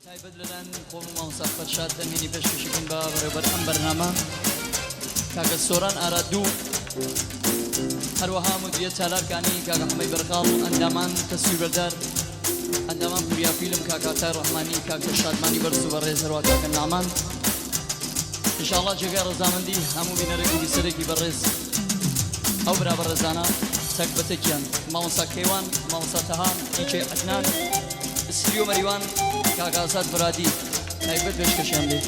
تایبەت لەلایەن خۆم و مامۆستا فەرشاد ئەمینی پێشکەشەکەین بە بەڕێوبەر ئەم بەرنامە کاکە سۆران ئارادوو، هەروەها مدیریە چالار کانی، کاکە حەمەی بەرخاڵ، ئەندامان تەسویربەردار، ئەندامان پوریا فیلم، کاکە عەتای ڕەحمانی، کاکە شادمانی بەرز و بەڕێز، هەروەها کاکە نەعمان. ئینشاڵڵا جێگای ڕەزامەندی هەموو بینەرێک و بیسەرێکی بەڕێز ئەو برا بەڕێزانە تەک بە تەکیان، مامۆستا کەیوان، مامۆستا تەها، دیجەی عەدنان، سریۆ مەریوان، کاک ئازاد مورادی تایبەت پێشکەشیان بێ.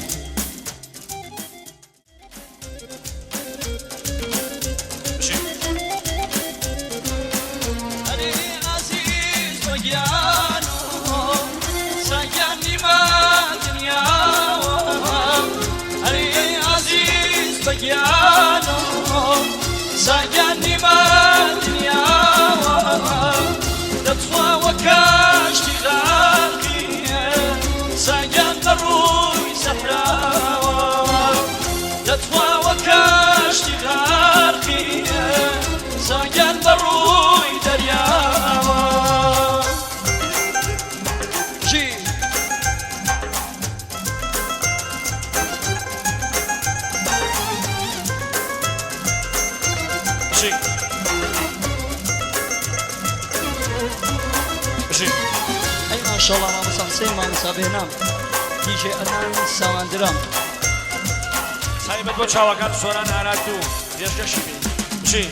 ئەی ماشەڵا مامۆستا حسین مامۆستا بێنام دیجێ ئەنان ساواندرام. تایبەت بۆ چاوەکان سۆران ئارات و پێشکەشی بێ بژی.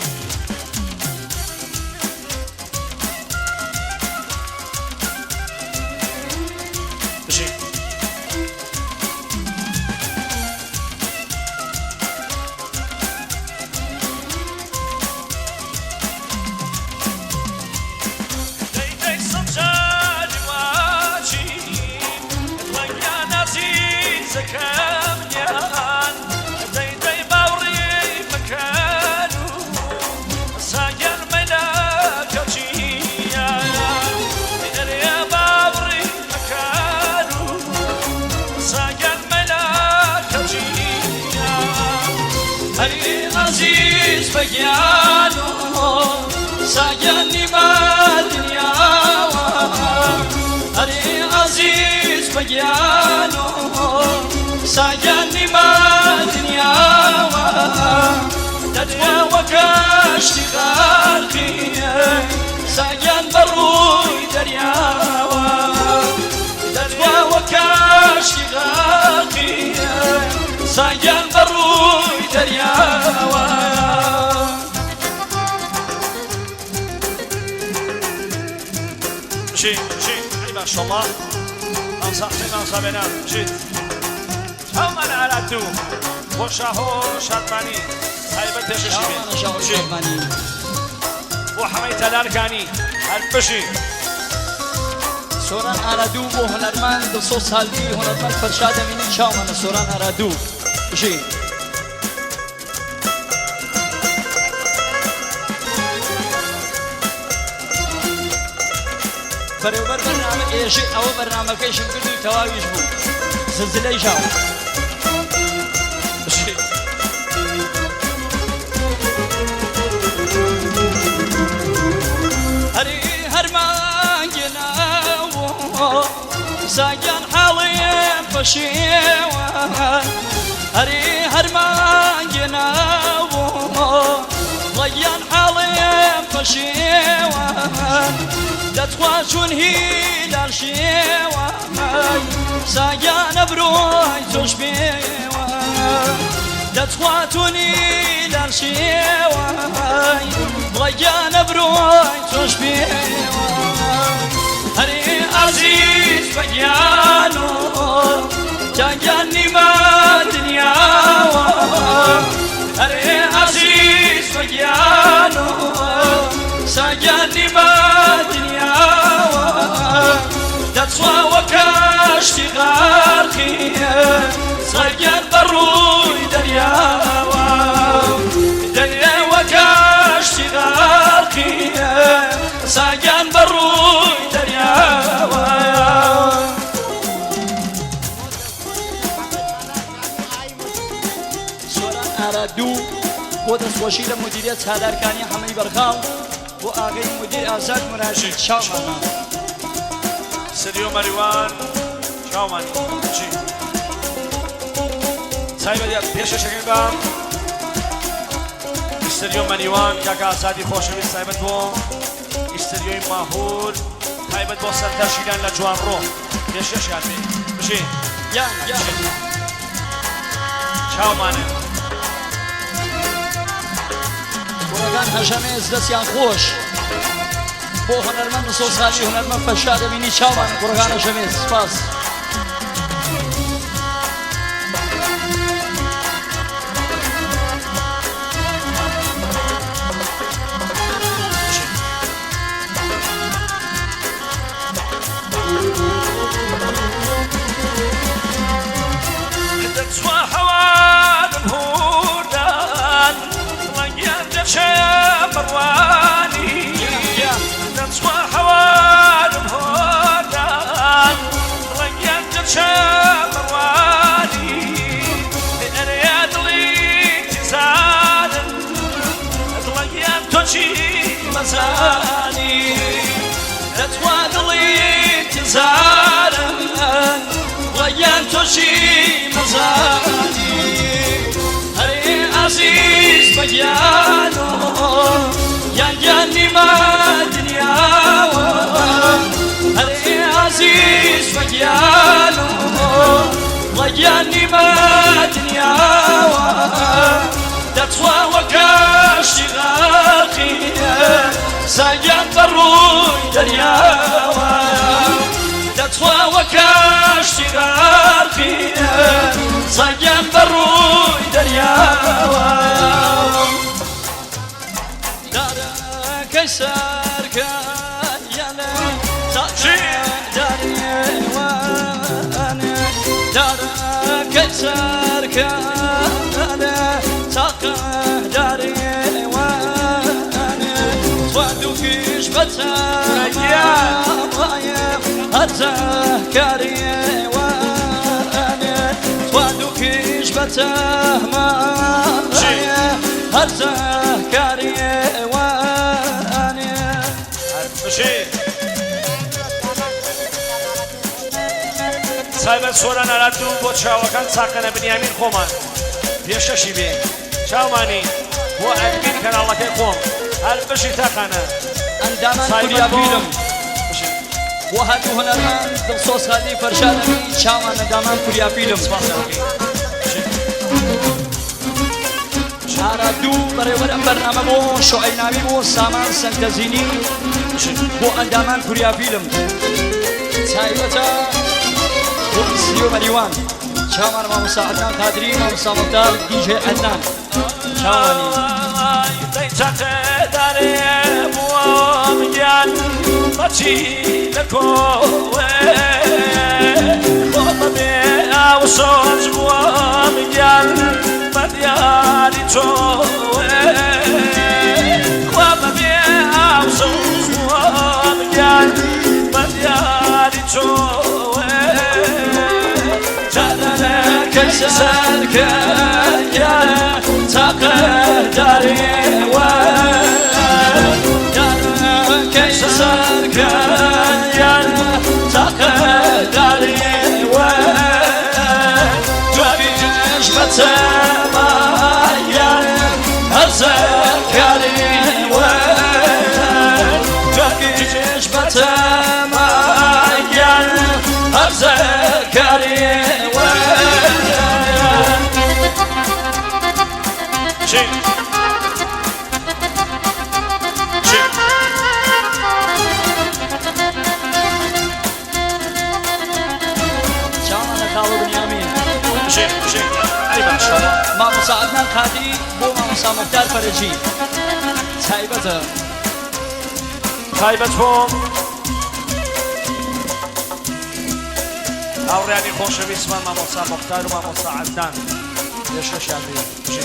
بژی. بژی بژی ئەی ماشەڵڵا مامۆستا حسێن مامۆستا بێنام بژیت هەموومان ئارات و بۆ شاهۆ شادمانی تایبەت پێشکەشی بێ شاهۆ بژی شادمانی. بۆ حەمەی تەلارکانی هەر بژی. سۆران ئارادوو بۆ هونەرمەند دڵسۆز سالمی هونەرمەند فەرشاد ئەمینی چاومانە سۆران ئارادوو بژی. بەرێوبەر بەرنامە ئێژێ ئەوە بەرنامەکەیشم کرد و تەواویش بوو زلزلەی ژاو. بژی. ئەرێ هەر مانگێ ناوۆ ساگیان حاڵێم پەشێوە ئەرێ هەر مانگێ ناوۆ ڕەگیان حاڵێم پەشێوە دەتخوا چون هیلال شێوە ساگیانە برۆی تۆش پێوە دەتخوا تونی لال شێوە ڕەگیانە برۆی تۆش پێوە هەرێ ئازیز بەگیانۆ جاگیان نیمە دنیاوە ئەرێ ئازیز بەگیانۆ ساگیان نیمە دنیاوە دەچواوە کەشتی غەرقیە ساگیان بەڕووی دەریاوە دەریاوە کەشتی غەرقیە ساگیان بەڕووی دەریاوە. سۆران ئارادوو بۆ دەستخۆشی لە مدیریەت چالارکانی حەمەی بەرخاڵ بۆ ئاغەی مدیر ئازاد مورادی چاومانە. سریۆ مەریوان. چاومانی چی تایبەت پێشەشەکەی بە ئیستریۆ مەریوان کاکە ئازادی خۆشەویست تایبەت بۆ ئیستریۆی ماهور تایبەت بۆ سەنتەر ژیران لە جوانڕۆ پێشکەشیان بێ بژی یان یان چاومانە کوڕەکان هەژەمێز دەستیان خۆش بۆ هونەرمەند سۆزخانی هونەرمەند فەرشاد ئەمینی چاومان کوڕەکان هەژەمێز سپاس. دەچوە هەوارم هوردان ڕەنگیان دەچێ بڕوانی دەچوە هەوارم هۆردان ڕەنگیان دەچێ بڕوانی ئەرێ دڵی تیزانم دڵەنگیان تۆچی مەزانی دەتوا دڵی تزارم ڕەگیان تۆشی مەزانی هەرێ ئازیز بەگیانۆ یان گیانی مە دنیاوە هەرێ ئازیز بەگیانۆ ڕەگیانی مە دنیاوە دەتوا وەکەشتی غەرقیە زاگیان بەڕووی دەریاوە دەتوا وەکەشتی غەرقیە زاگیان بەڕووی دەریاوە دارەکەی سەرکەیانە دارێوانێ دارەکەی سەرکەیانە تاقە دارێوانێ تواندووکیش بەتەمایە هەرزە کارێوانێ تواندووکیش بەتەمایە هەرزە کارێوانێ بژی تایبەت سۆران ئارات و بۆ چاوەکان چاکەنە بنیامین خۆمان پێشەشی بێ چاومانی بۆ ئەدمین کەناڵەکەی خۆم هەر بژی تاقانە ئەندامان تایبەت کوریا بۆ فیلم بژی بۆ هەردوو هونەرمەند دڵسۆز خالی فەرشاد ئەمینی چاوان ئەندامان کوریا فیلم سپاسیان بکەین بژی ئارا دوو بەڕێوەر ئەم بەرنامە بۆ شۆعیناوی بۆ سامان سەنتەزینی بۆ ئەندامان کوریا فیلم تایبەتە بۆ ئیسلیۆ مەریوان چاوان مامۆستا عەدنان قادری مامۆستا مختار دیجێ عەدنان چاوانی دارێ بووم گیان بەچی لە کۆوێ خۆ بەبێ ئاوسۆز بووم گیان بە دیاری تۆوێ خوا بەبێ ئاوسۆز بووم گیان بە دیاری تۆوێ دارەکەی سەرکەیانە تاقە دارێوە دارەکەی سەرکەیانە تاقە دارێوە دوابیش بەتەمایان هەرزە کارێوە دوابیش بەتەمایان هەرزە کارێوە چی چی چاوانە خاڵۆ بنیامین بژی بژی ئەی ماشەڵڵا مامۆستا عەدنان قادری بۆ مامۆستا مختار فەرەجی تایبەتە تایبەت بۆ هاوڕیانی خۆشەویستمان مامۆستا مختار و مامۆستا عەدنان پێشکەشیان بێ بژی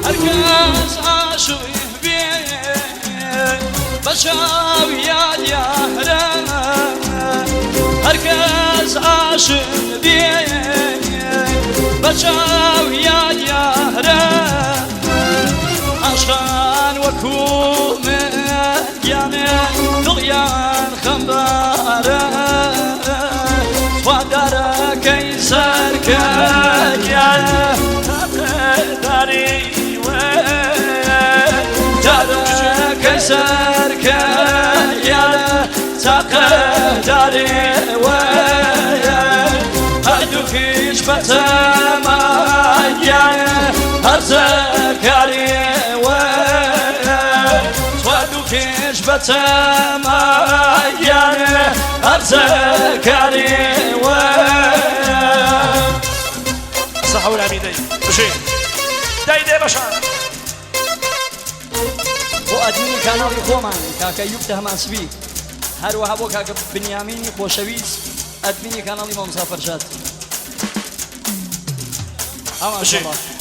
هەرکەس عاشق بێ بەچاو یاد یارە هەرکەس عاشق بێ بەچاو یاد یارە عاشقان وەکوو من گیانێ هەرزەکارێ وەیە هەردووکیش بەتەمای گیانێ هەرزەکارێ وەیە هەردووکیش بەتەمای گیانێ هەرزەکارێ وەیە. صحة والعميدي بشي داي داي بشار. بۆ ئەدمینی کاناڵی خۆمان کاکە یوب تەهماسبی، هەروەها بۆ کاکە بنیامینی خۆشەویست ئەدمینی کاناڵی مامۆستا فەرشاد. بشي.